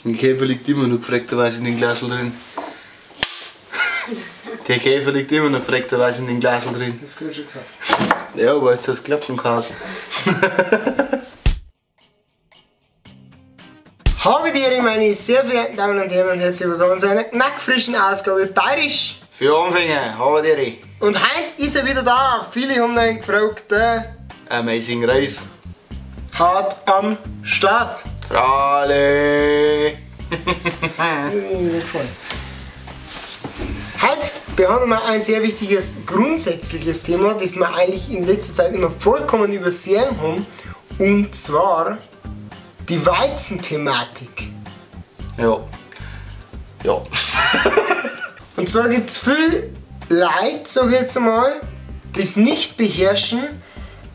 Der Käfer liegt immer noch gefragterweise in den Glasl drin. Der Käfer liegt immer noch gefragterweise in den Glasl drin. Das hast du schon gesagt. Ja, aber jetzt hast du geklappt und Chaos. Habe die Ehre, meine sehr verehrten Damen und Herren, und herzlich willkommen zu einer knackfrischen Ausgabe Bayerisch für Anfänger. Habe die Ehre. Und heute ist er wieder da. Viele haben noch gefragt. Amazing Race. Hart am Start. Frale. Heute behandeln wir ein sehr wichtiges grundsätzliches Thema, das wir eigentlich in letzter Zeit immer vollkommen übersehen haben, und zwar die Weizenthematik. Ja. Ja. Und zwar gibt es viel Leute, sag ich jetzt einmal, die es nicht beherrschen,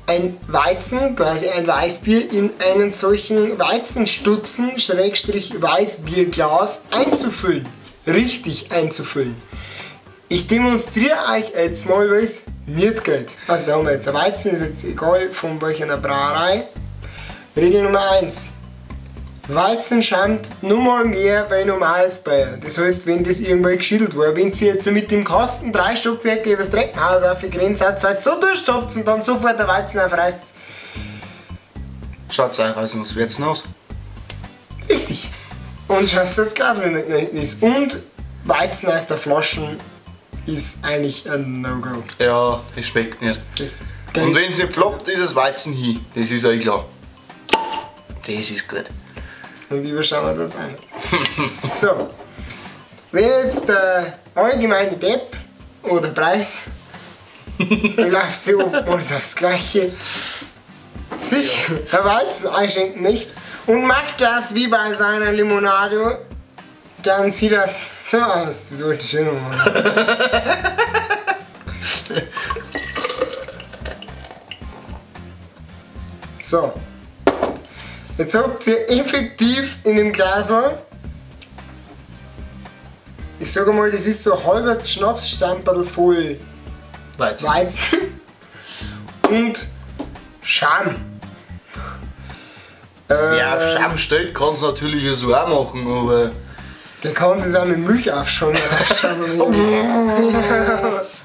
ein Weizen, quasi ein Weißbier, in einen solchen Weizenstutzen, Schrägstrich Weißbierglas einzufüllen. Richtig einzufüllen. Ich demonstriere euch jetzt mal, wie es nicht geht. Also da haben wir jetzt ein Weizen, ist jetzt egal von welcher Brauerei. Regel Nummer 1. Weizen schäumt nur mal mehr bei normales Bier. Das heißt, wenn das irgendwann geschüttelt war, wenn sie jetzt mit dem Kasten 3 Stockwerke übers Treppenhaus aufgerannt seid, weil ihr so Durst habt und dann sofort der Weizen aufreißt. Schaut euch aus, was wird's noch? Richtig. Und schaut, dass das Glas nicht hinten ist. Und Weizen aus der Flaschen ist eigentlich ein No-Go. Ja, das schmeckt nicht. Das und wenn es nicht floppt, ist es Weizen hin. Das ist euch klar. Das ist gut. Und überschauen wir das an. So, wenn jetzt der allgemeine Depp oder Preis, läuft sich oftmals aufs Gleiche, sich ein Weizen einschenken möchte und macht das wie bei seiner Limonade, dann sieht das so aus. Das wollte ich schon noch machen. So. Jetzt habt ihr effektiv in dem Glasl, ich sage mal, das ist so ein halber Schnapsstamperl voll Weizen, Weizen und Scham. Ja, auf Scham steht, kann es natürlich so auch machen, aber... Der kann es auch mit Milch aufschauen.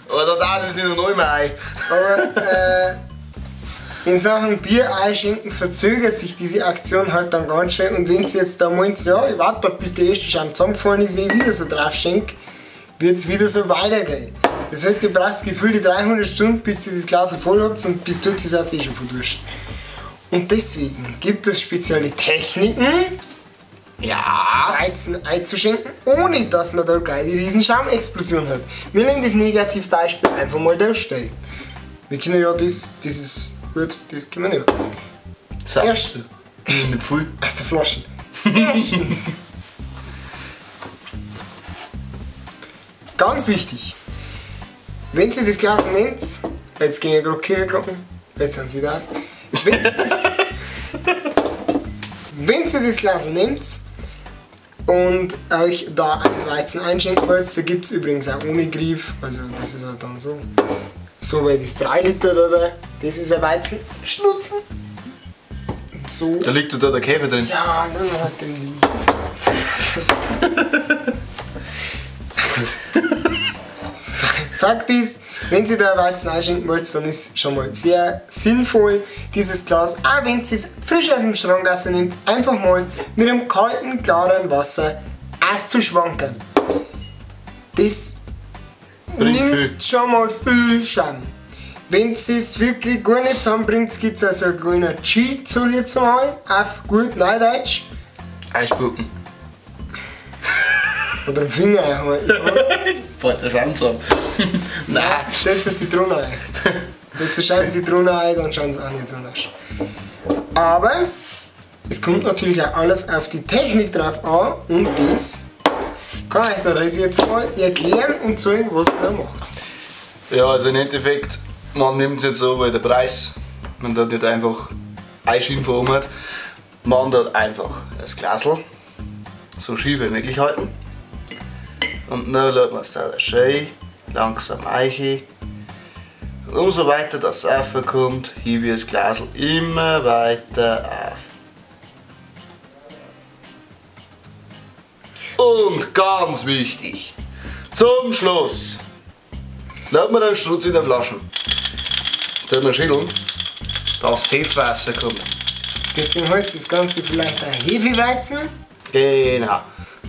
Aber da darf ich noch nicht mehr ein. Aber, in Sachen Bier einschenken verzögert sich diese Aktion halt dann ganz schön, und wenn sie jetzt da meint, ja, ich warte, bis der erste Schaum zusammengefallen ist, wenn ich wieder so drauf schenke, wird es wieder so weitergehen. Das heißt, ihr braucht das Gefühl, die 300 Stunden, bis ihr das Glas voll habt, und bis dort seid ihr eh schon verduscht. Und deswegen gibt es spezielle Techniken, ja, Weizen einzuschenken, ohne dass man da geile riesen Schaumexplosion hat. Wir legen das Negativbeispiel einfach mal da stehen. Wir können ja das ist gut, das können wir nicht mehr. So. Erstens. Nicht viel. Also Flaschen. Erstens. Ganz wichtig. Wenn ihr das Glas nehmt, jetzt gehen ja gerade Kirchenglocken, jetzt sind sie wieder aus. Wenn ihr das Glas nehmt und euch da einen Weizen einschenken wollt, da gibt es übrigens auch ohne Griff, also das ist halt dann so. So, weil das 3 Liter da, das ist ein Weizenschnutzen. So. Da liegt da der Käfer drin. Ja, dann hat den liegen. Fakt ist, wenn Sie da Weizen einschenken wollt, dann ist schon mal sehr sinnvoll, dieses Glas, auch wenn Sie es frisch aus dem Schrank nehmt, einfach mal mit einem kalten, klaren Wasser auszuschwanken. Das bringt nimmt viel. Schon mal viel Schaum. Wenn ihr es wirklich gar nicht zusammenbringt, gibt es also einen grünen Cheat, sag ich jetzt mal, auf gut Neudeutsch. Einspucken. Oder einen Finger einhalten. Fällt der Schaum zusammen. Nein. Stellt eine Zitrone ein. Stellt eine Zitrone ein, dann schauen sie auch nicht anders. Aber es kommt natürlich auch alles auf die Technik drauf an, und das kann ich der Resi jetzt mal erklären und zeigen, was man da macht. Ja, also im Endeffekt, man nimmt es jetzt so, weil der Preis, man tut nicht einfach einschieben vor oben hat, man tut einfach das Glasl so schief wie möglich halten. Und dann lässt man es da schön langsam ein. Und umso weiter das raufkommt, hebe ich das Glasl immer weiter auf. Und ganz wichtig, zum Schluss lassen wir den Strutz in der Flasche. Das tut man schütteln, dass das Hefewasser kommt. Deswegen heißt das Ganze vielleicht ein Hefeweizen. Genau.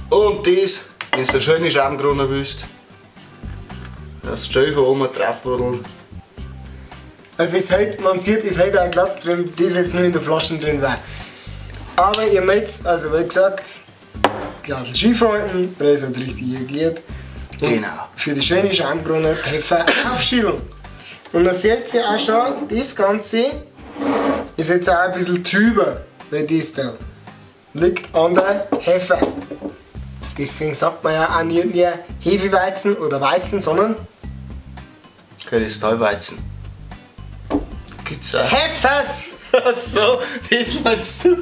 Und das, wenn du eine schöne Schaumkrone willst, das schön von oben draufbrodeln. Also es halt, man sieht, es hätte auch geklappt, wenn das jetzt nur in der Flasche drin war. Aber ihr möcht's, also wie gesagt, Glas schief halten, der ist jetzt richtig erklärt. Und genau. Für die schöne Schaumkrone die Hefe aufschütteln. Und dann seht ihr auch schon, das Ganze ist jetzt auch ein bisschen trüber, weil das da liegt an der Hefe. Deswegen sagt man ja auch nicht mehr Hefeweizen oder Weizen, sondern Kristallweizen. Gibt's auch. Hefes! Ach so, das meinst du?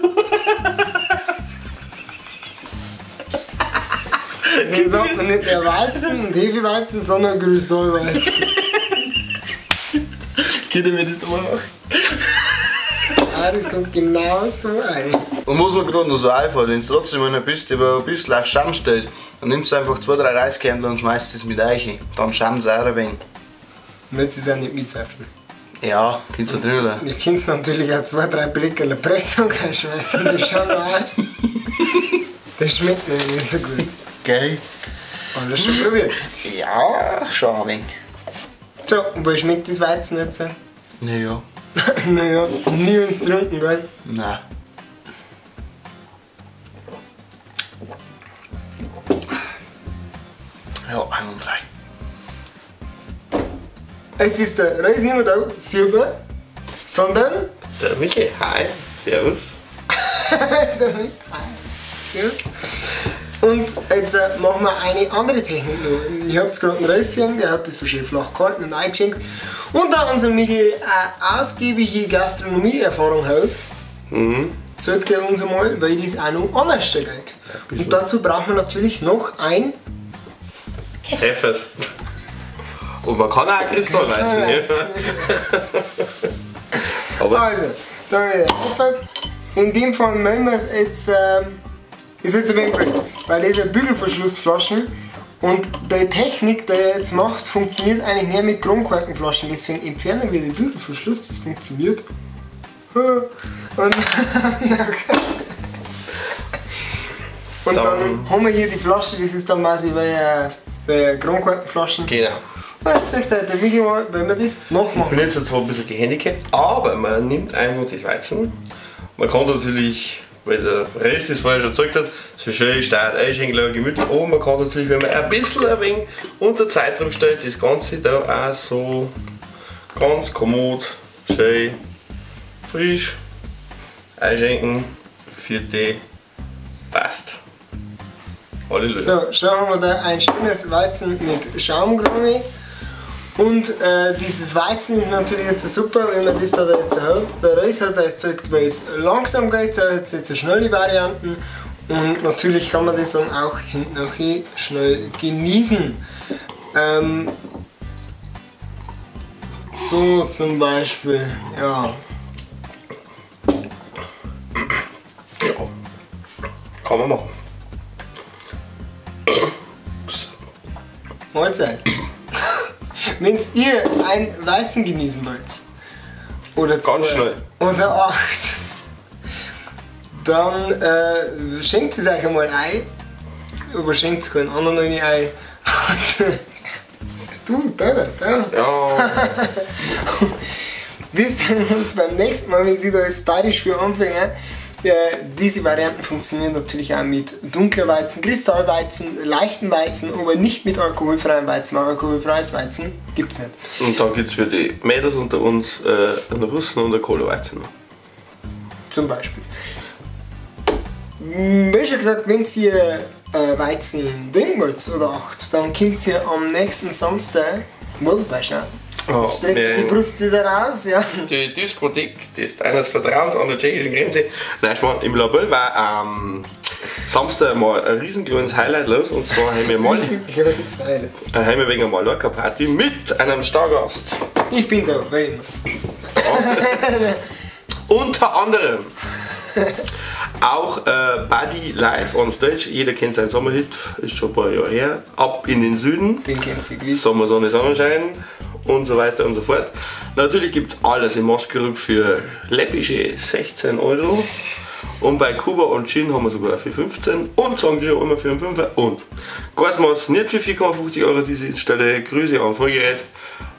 Deswegen sagt man nicht mehr Weizen und Hefeweizen, sondern Kristallweizen. Könnt ihr mir das nochmal machen? Ja, das kommt genau so ein. Und was mir gerade noch so einfällt, wenn du trotzdem einer bist, der ein bisschen auf Schaum steht, dann nimmst du einfach 2, 3 Reiskernel und schmeißt es mit Eiche. Dann schäumt es auch ein wenig. Willst du es auch nicht mitsaufen? Ja, kannst du drin lassen. Ich kannst natürlich auch 2, 3 Blickerl Pressung schmeißen, das schauen wir an. Das schmeckt mir nicht so gut. Gell? Alles schon probiert? Ja, schon ein wenig. So, und wie schmeckt das Weizen jetzt? Naja. Naja, nie ins Trunken, gell? Nein. Ja, 1 und 3. Jetzt ist der Reis nicht mehr da, Silber, sondern der Michi. Hi, servus. Der Michi, hi, servus. Und jetzt machen wir eine andere Technik noch. Ich hab's gerade einen Reis gesehen, der hat das so schön flach gehalten und eingeschenkt. Und da unser Michi eine ausgiebige Gastronomieerfahrung hat, zeigt er uns einmal, weil das auch noch anders geht. Und dazu brauchen wir natürlich noch ein Hefes. Und man kann auch Kristallweizen, ja. Aber also, da haben wir Hefes. In dem Fall machen wir es jetzt, ist jetzt ein wenig blöd, weil das ist eine Bügelverschlussflaschen und die Technik, die er jetzt macht, funktioniert eigentlich mehr mit Kronkorkenflaschen. Deswegen entfernen wir den Bügelverschluss, das funktioniert. Und, und dann haben wir hier die Flasche, das ist dann quasi bei Kronkorkenflaschen. Genau. Und jetzt sagt der Michi mal, wenn wir das noch machen. Ich bin jetzt zwar ein bisschen gehandicapt, aber man nimmt einfach das Weizen. Man kann natürlich, weil der Rest das vorher schon gezeigt hat, so schön stark einschenken, gemütlich. Aber man kann natürlich, wenn man ein bisschen ein wenig unter Zeitdruck stellt, das Ganze da auch so ganz kommod, schön, frisch einschenken. Vierte, passt. Halleluja. So, schon haben wir da ein schönes Weizen mit Schaumkrone. Und dieses Weizen ist natürlich jetzt super, wenn man das da jetzt hat. Der Reis hat euch gezeigt, weil es langsam geht, da hat es jetzt schnelle Varianten. Und natürlich kann man das dann auch hinten auch schnell genießen. So zum Beispiel, ja. Ja, kann man machen. Mahlzeit. Wenn ihr ein Weizen genießen wollt, oder zwei, ganz schnell, oder 8, dann schenkt es euch einmal ein, aber schenkt es keinen anderen ein. Du, da. Ja. Wir sehen uns beim nächsten Mal, wenn Sie da als Bayerisch für Anfänger. Diese Varianten funktionieren natürlich auch mit dunkler Weizen, Kristallweizen, leichten Weizen, aber nicht mit alkoholfreiem Weizen, weil alkoholfreies Weizen gibt es nicht. Und dann gibt es für die Mädels unter uns einen Russen und einen Kohleweizen. Zum Beispiel. Wie schon gesagt, wenn ihr Weizen trinken wollt oder 8, dann könnt ihr am nächsten Samstag morgen vorbeischauen. Oh, jetzt streckt die Brust wieder raus, ja. Die Diskothek, die ist eines Vertrauens an der tschechischen Grenze. Nein, Schmarrn, im Label war am Samstag mal ein riesengroßes Highlight los. Und zwar haben wir mal haben wir wegen einer Mallorca-Party mit einem Stargast. Ich bin da, wie immer. Ja. Unter anderem. Auch Buddy live on stage, jeder kennt seinen Sommerhit, ist schon ein paar Jahre her. Ab in den Süden. Den kennt sie gewiss. Sommer, Sonne, Sonnenschein und so weiter und so fort. Natürlich gibt es alles im Maskerück für läppische 16 Euro. Und bei Kuba und Gin haben wir sogar für 15 und Sangria immer für 5 und Gasmaß nicht für 4,50 Euro diese Stelle. Grüße an Vollgerät.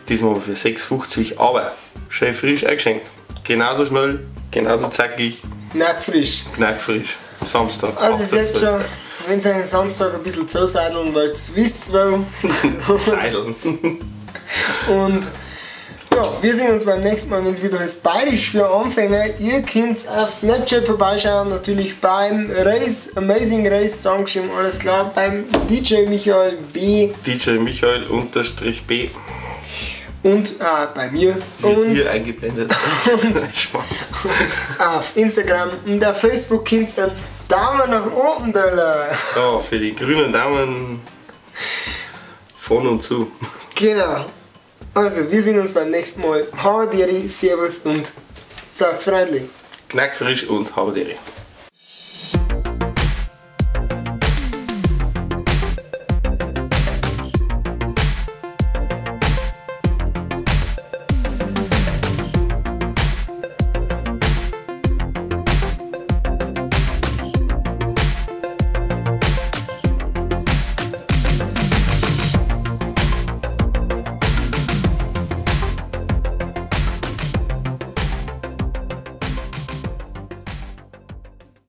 Diesmal für 6,50, aber schön frisch eingeschenkt. Genauso schnell, genauso zackig. Knackfrisch. Knackfrisch. Samstag. Also ihr seht schon, wenn ihr einen Samstag ein bisschen zuseideln wollt, wisst ihr wo. Seideln. Und ja, wir sehen uns beim nächsten Mal, wenn es wieder heißt Bayerisch für Anfänger. Ihr könnt auf Snapchat vorbeischauen, natürlich beim Race, Amazing Race zusammengeschrieben, alles klar, beim DJ Michael B. DJ Michael unterstrich B. Und bei mir. Wird und hier eingeblendet. Und auf Instagram und auf Facebook könnt ihr einen Daumen nach oben da lassen. Ja, für die grünen Daumen von und zu. Genau. Also, wir sehen uns beim nächsten Mal. Habaderi, Servus und seid freundlich. Knackfrisch und Habaderi.